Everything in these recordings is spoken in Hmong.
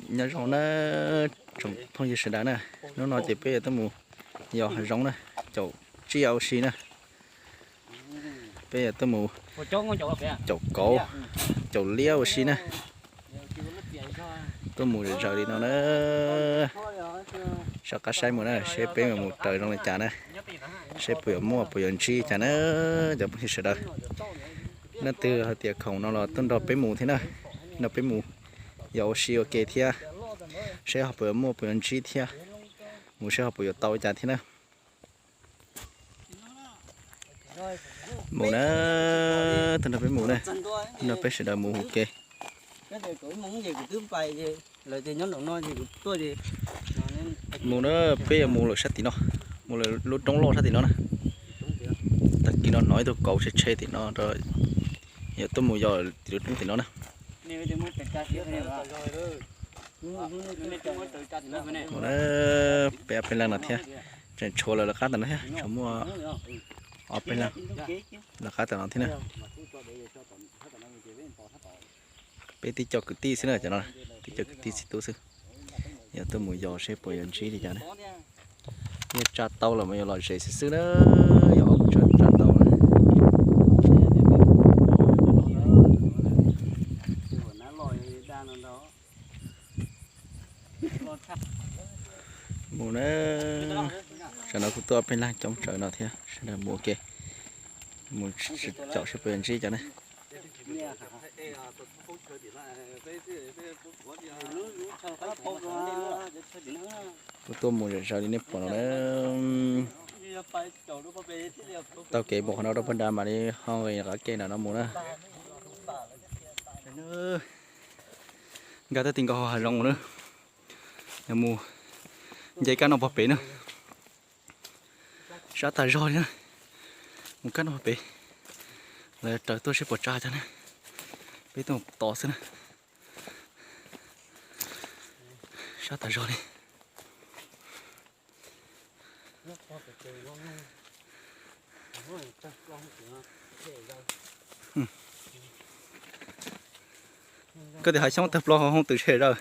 Nyob zoo na, tsoom phooj ywg sawv daws na, hnub no ces peb yuav tuaj mus yos hav zoov na, caum tsiaj ua si na. Peb yuav tuaj mus caum kauv, caum liab ua si na. Tuaj mus zom zaws li no na. Soj qab saib mus na, seb peb mus raws zoo li cas na, seb puas yuav muaj puas yuav ntsib cas na, cov phooj ywg sawv daws. Leej twg hais tias khoom no los tuaj nrog peb mus thiab na, nrog peb mus yos ua si ua ke thiab, seb ho puas yuav muaj puas yuav ntsib thiab, mus seb ho puas yuav tau cas thiab na. Mus na, tuaj nrog peb mus na, nrog peb sawv daws mus ua ke. Mus na, peb yuav mus lawm sab tim no, mus lawm lub roob loj sab tim no na. Tag kis no hnov ib tug kauv tshe tshe tim no, yuav tuaj mus yos tim lub roob tim no na. Mus na, peb ob peb leeg no thiab, tseem tshuav lawv lawv qab tam no thiab, tshuav muaj ob peb leeg lawv qab tam no thiab na. Peb tib co kwv tij xwb na, cov no tib co kwv tij txiv tub xwb. Yuav tuaj mus yos seb puas yuav ntsib li cas na. Yog tsa tau los mas yuav lom zem xwb xwb na, yog tsa tau lawm. Mus na, tam no kuj tuaj peb leeg coob tsawv no thiab, sawv daws mus ua ke, mus caum seb puas yuav ntsib cov ne. Kuj tuaj mus zom zaws li nej pom no na. Taug kev mus qhov no rau pag nrad mam li ho nqis qhov kev nram no mus na. Nkag tau ti nkaus hav zoov na. Mus nce kab no pog pem na. Sab tas zog li na. Mus kab no pog pem, lawv raws tuaj seb puas tsa cov na. Peb tuaj tos xwb na. Sab tas zog li. Koj tias hav xyoob tawg plaws hauv hoov twm tshem zaws.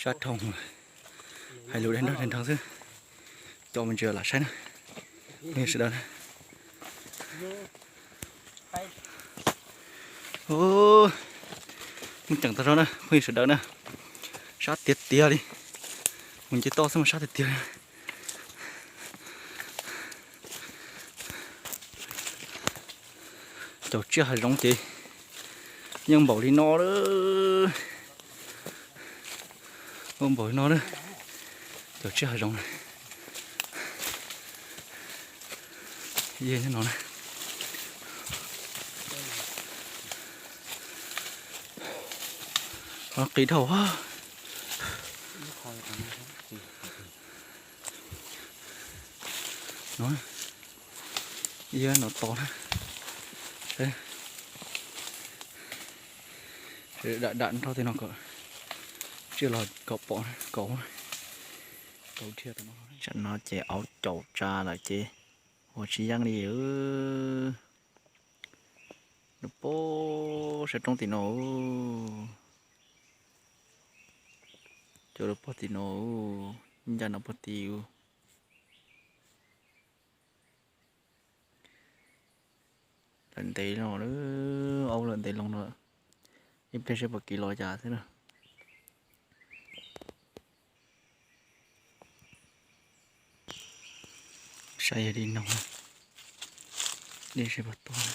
Sab roob, hais lus dag nrog dag nrog xwb. Coj me ntsis lam saib na, phooj ywg sawv daws na. Muaj ceem tag zog na phooj ywg sawv daws na. Sab tiag tiag li. Mus nce toj xwb mas sab tiag tiag li. Caum tsiaj hav zoov ces yeej npaum li no lawm. Npaum li no lawm. Caum tsiaj hav zoov na. Yog no na. Qis dhau. No, ib no to na. Dam dam nrho tej no kom tsiaj los kom pom kauv. Kauv dhia tam no. Tsam no ces aub caum tsa lawm ces ua tsis yeej li. Rau pog sab roob tim no. Cov rau pog tim no, ncaj no pog tim. Lawm ntev los, aub lawm ntev loo no, ib pliag seb puas kiv los cas xwb na. Saib yog dib noog, dib seb puas tuaj.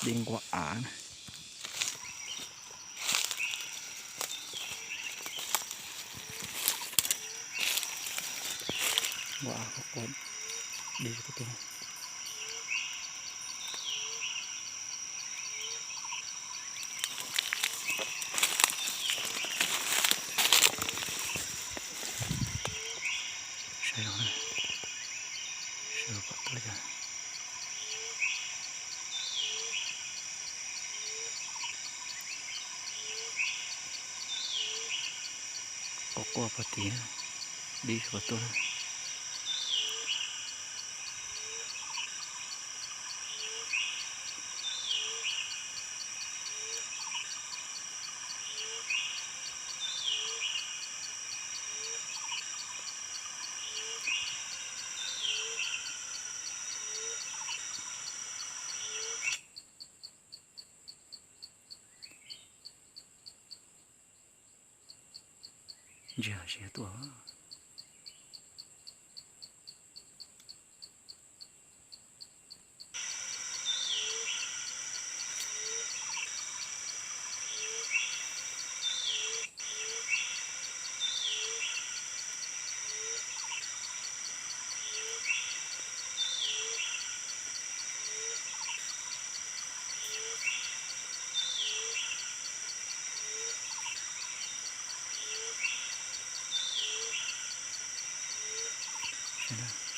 Dib nquab av na. Nquab av, dib puas tuaj. Saib, saib pom tuaj cas. Quaj quaj pog tid, dib tsis pom tuaj na. Ntsia seb tuaj.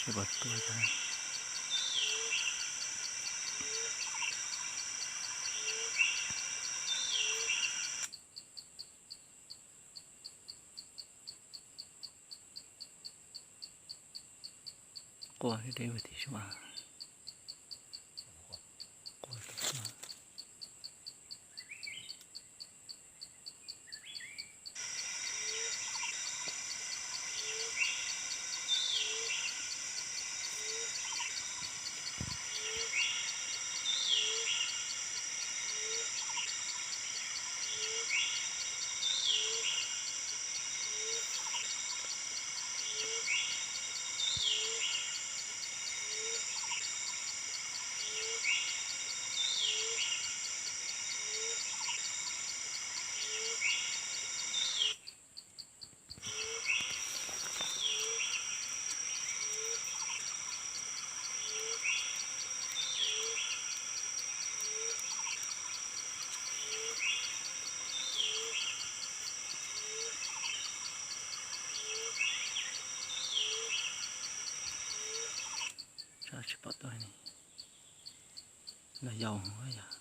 Seb puas tuaj cas. Quaj deb deb ua tim sua. Quaj. Tsis pom tuaj li. Los yau yog.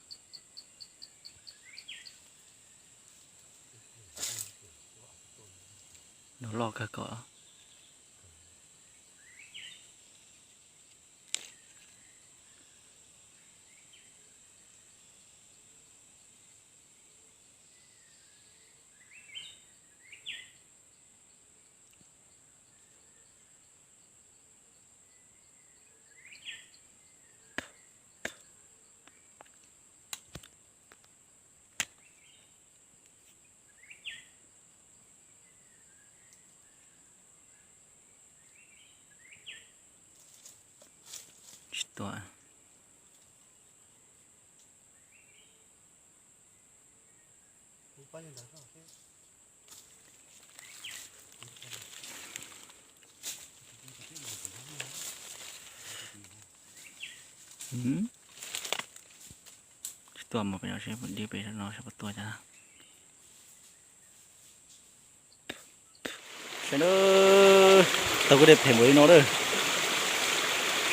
Nws loj kawg ko. Tsis tuaj. Tsis tuaj mus pem no seb, dib pem no seb puas tuaj cas. Saib na, tau kwj dej phem npaum li no lawm.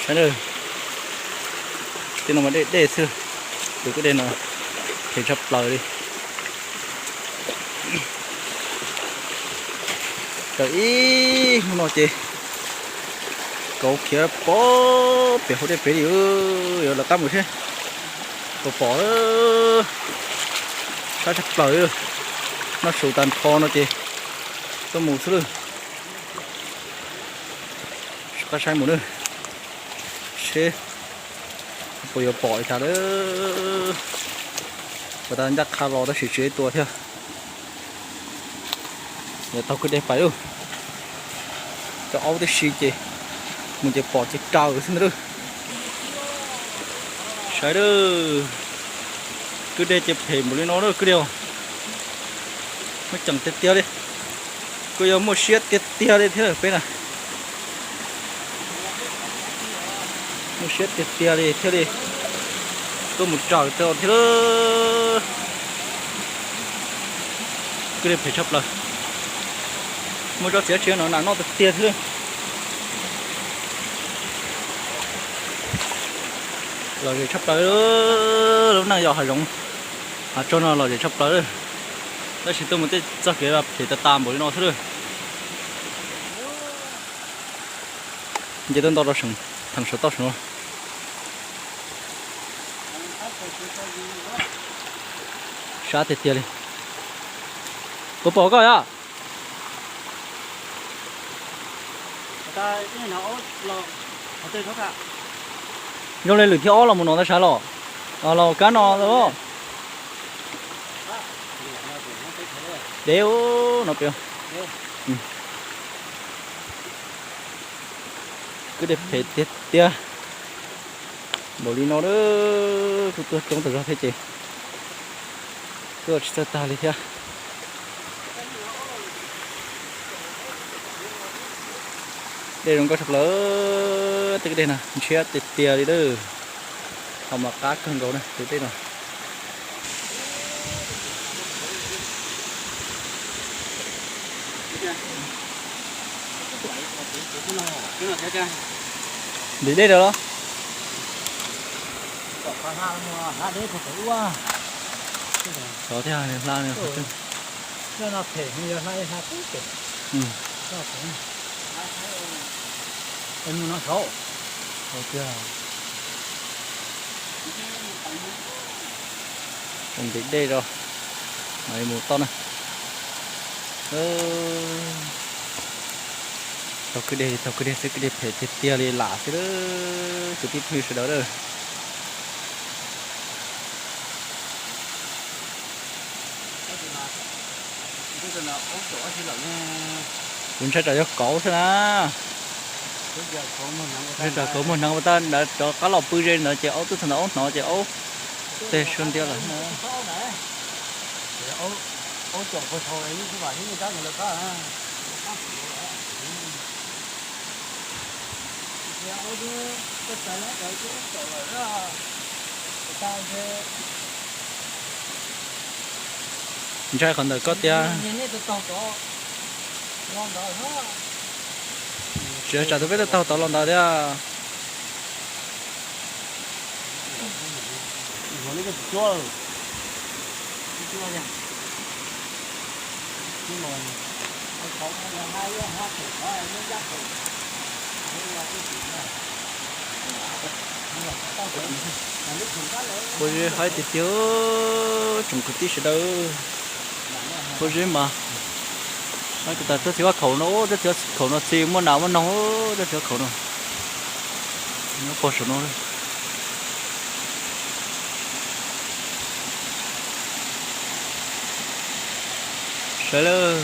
Saib na, tej no mas dej dej xwb, tus kwj dej no phem tshaj plaws li. Raws ib hnub no ces kauv khiav pov pem hauv dej pem li, yuav lawv qab mus seb puas pom. Sab tshaj plaws, noj su tag nrho no ces tuaj mus xwb lawm. Sab qab saib mus na, seb puas yuav pom li cas lawm. Puas tas ncaj qha los tab sis tsis tua thiab. Yuav taug kwj deg pais lauj. Cov aub tib si ces mus ces pom ces raws xwb ntag lauj. Saib lawm, kwj deg ces phem npaum li no lawm kwj deg. Muaj ceem tiag tiag li, kuj yog muaj siab tiag tiag li thiab peb na. Muaj siab tiag tiag li thiaj li tuaj mus raws tau thiab. Kwj deg phem tshaj plaws, muaj tsob txiav tsis no nas noj tiag tiag thiab. Lom zem tshaj plaws, lub neej yos hav zoov hav tsuag no lom zem tshaj plaws. Tab sis tuaj mus tej txoj kev phem tas tas npaum li no xwb lawm. Nce tuaj nto rau seem, theem saum toj saum no. Sab tiag tiag li. Puas pom koj yom? Zoo li lwm thib ob los mus no ntag sav los. Los kab no. Dev no pem. Kwj dej phem tiag tiag. Npaum li no lawm, kuj tuaj coob tas zog thiab ces tuaj tsis txawj tag li thiab. Dej zoo nkauj tshaj plaws, tej kwj dej no ntshiab tiag tiag li lawm. Ho mas qab kawg nkaus na tus dej no. Ntim dej rau los. Xyov thiab, hla. Ntim dej rau, mam li mus toj na. Taug kwj dej li taug kwj dej xwb, kwj dej phem tiag tiag li lam xwb kwv tij phooj ywg sawv daws. Kuv ntshai tsam yog kauv xwb na. Ntshai tsam kauv muag hneev ua ntawd rov qab los pw ze ntawd ces aub twb txog ntawm aub hnov ces aub teg sua ntiag lawm. Ntshai qhov ntawm koj tias. Tsis tsam tus peb tuaj taug tod los ntawd thiab. Pob zeb haib tiag tiag, tsoom kwv tij sawv daws. Pob zeb mas haib tas tsob txiv vaj khaum no, tsob txiv vaj khaum no txi muaj nas muaj noog, tsob txiv vaj khaum no. Nyob pog saum no. Saib lawm.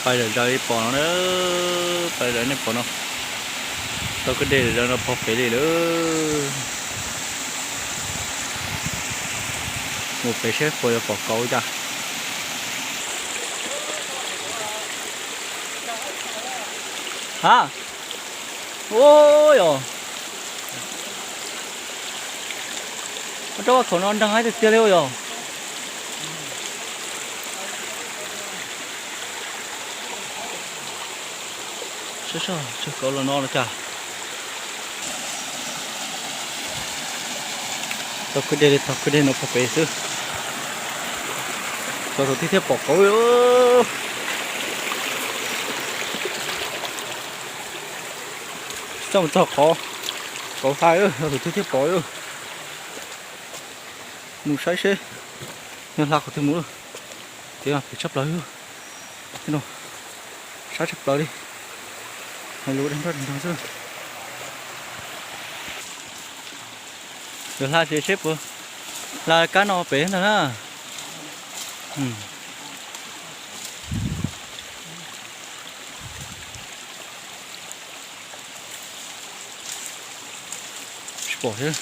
Pais zom zaws li pom no na, pais zom nej pom no. Tau kwj dej zom zaws no pog pem li lawm. Mus pem seb puas yuav pom kauv cas. Ha, ua yog, ua rau vaj khaum no nreeg haib tiag tiag li ua yog. Saib saib tsawg kauv los no los cas. Tau kwj dej li tau kwj dej no pog pem xwb. Tau tus twg thiaj pom kauv. Tsis txaj mus txog qhov kauv hla, tau tus twg thiaj pom. Mus saib seb yog hla qhov twg mus lawm. Kev mas phem tshaj plaws. Sab tshaj plaws li. Hais lus dag nroj dag nrog xwb. Yog hla ces seb puas hla kab no pem ntag na. Tsis pom thiab.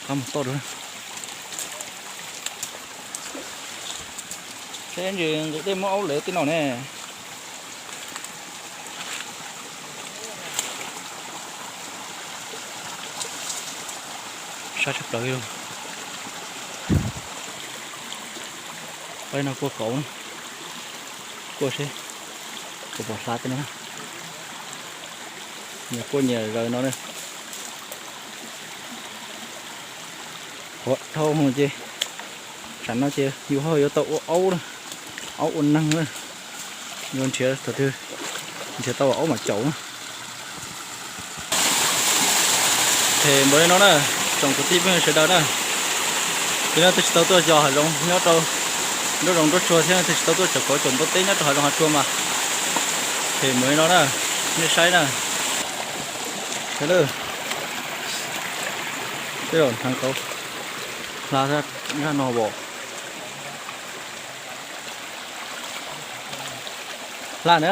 Qab mus toj dua. Seb ntsis nqis dej muab aub lev tej no ne. Sab tshaj plaws li. Pab no kuaj kauv, kuaj seb puas pom hla tej no. Nyias kuaj nyias zaws no ne. Ua dhau ces tsam no ces yus ho yuav tau ua aub na, aub ua neeg na, yuav nrhiav thaum twg nrhiav tau aub mam caum na. Ces npaum li no na, tsoom kwv tij phooj ywg sawv daws na, ces leej twg tsis tau tuaj yos hav zoov nyob rau nruab zoov nruab tsuag thiab leej twg tsis tau tuaj tsom kauv tsom ntaub teb nyob rau hav zoov hav tsuag mas, ces npaum li no na, nej saib na. Tej zaum hneev kauv hla zaj no as. Hla na.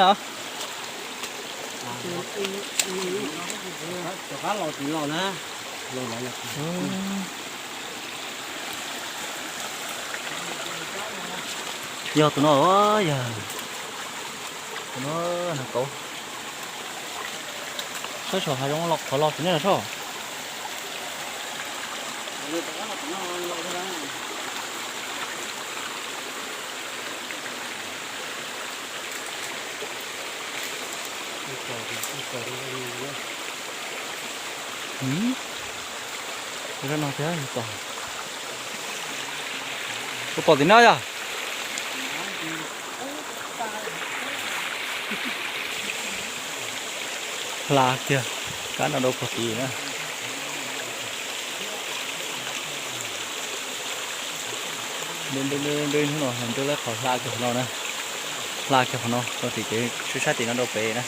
Yog tus no, yog tus no hneev kauv. Saib saum hav zoov los qhov los tsis nyob no saib. Zaj no thiab, ua tom tim no yog. Hla kiag kab no rau pog tid na. Npeb hnub no npeb lawv qhov hla kiag qhov no na. Hla kiag qhov no rau tim kev sib sab tim no rau pem na.